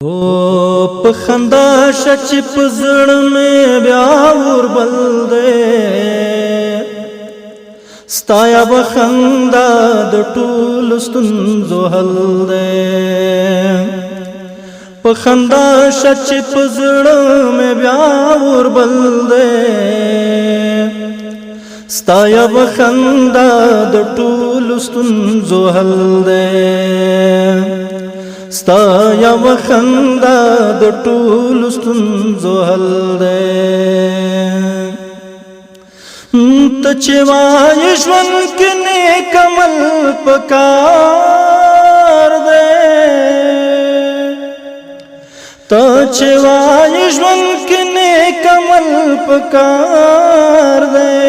او په خندا شه چې په زړه مې بیا ور بل دی، ستا یوه خندا د ټولو ستونزو حل دی. په خندا شه چې په زړه مې بیا ور بل دی، ستا یوه خندا د ټولو ستونزو حل دی، ستا یو خندا د ټولو ستونزو حل دی. ته چې وایې ژوند کې نیک عمل پکار دی، ته چې وایې ژوند کې نیک عمل پکار دی،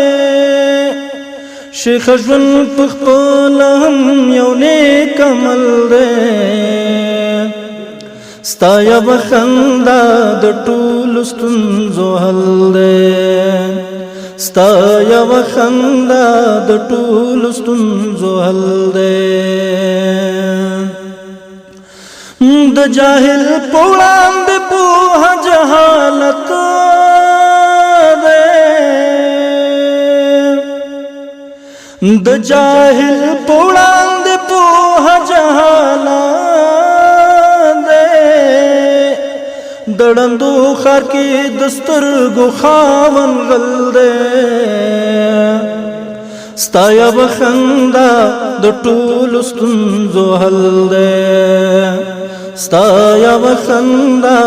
شیخ ژوند په خپل هم یو نیک عمل دی. ستا یو خندا د ټولو ستونزو حل دی، ستا یو خندا د ټولو ستونزو حل دی. د جاهل په وړاندې پوهه جهالت دی، د جاهل په وړاندې پوهه جهالت دی، د ړندو ښار کې د سترګو خاوند غل دی. ستا یوه خندا د ټولو ستونزو حل دی، ستا یوه خندا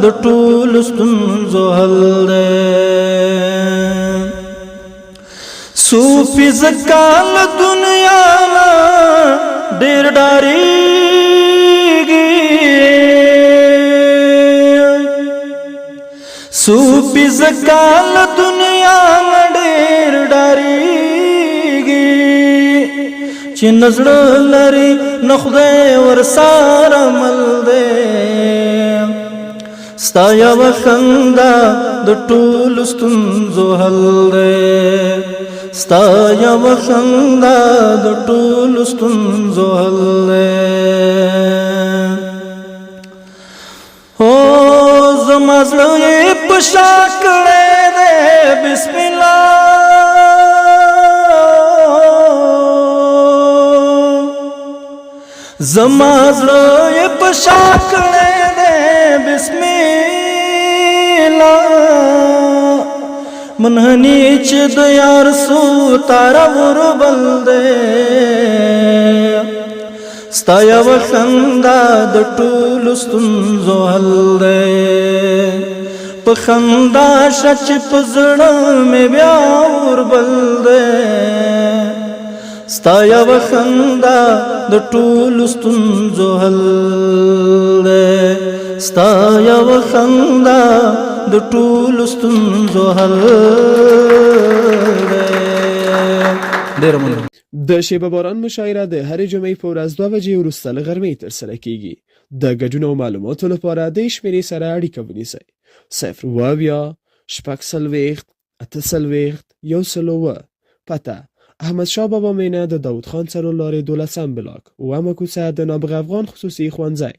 د ټولو ستونزو حل دی. صوفي زکال دنیا نه ډیر ډاریږي، صوفي زکال دنیا نه ډیر ډاریږي، چې نظر لري نه خدای ور سره مل دی. ستا یو خندا د ټولو ستونزو حل دی، ستا یو خندا د ټولو ستونزو حل دی. هو زما زړه یې په شا کړی دی، بسم الله، زما زړه یې په شا کړی دی، بسم الله، منهنی چې د یار سو تار وربل دی. ستا یو خندا د ټولو ستونزو حل دی، په خندا شه چې په زړه مې بیا ور بل دی، ستا یو خندا د ټولو ستونزو حل دی، ستا یو خندا د ټولو ستونزو حل دی. ډېره مننه. د شیبه باران مشاعره د هرې جمعې په ورځ 2 بجې وروسته له غرمې ترسره کیږي. د ګډون او معلوماتو لپاره دې شمېرې سره اړیکه ونیسئ: 077 46 48 107. پته: احمد شاه بابا مینه، د داود خان څلور لارې، 12 بلاک، اوومه کوڅه، د نابغه افغان خصوصي ښوونځی.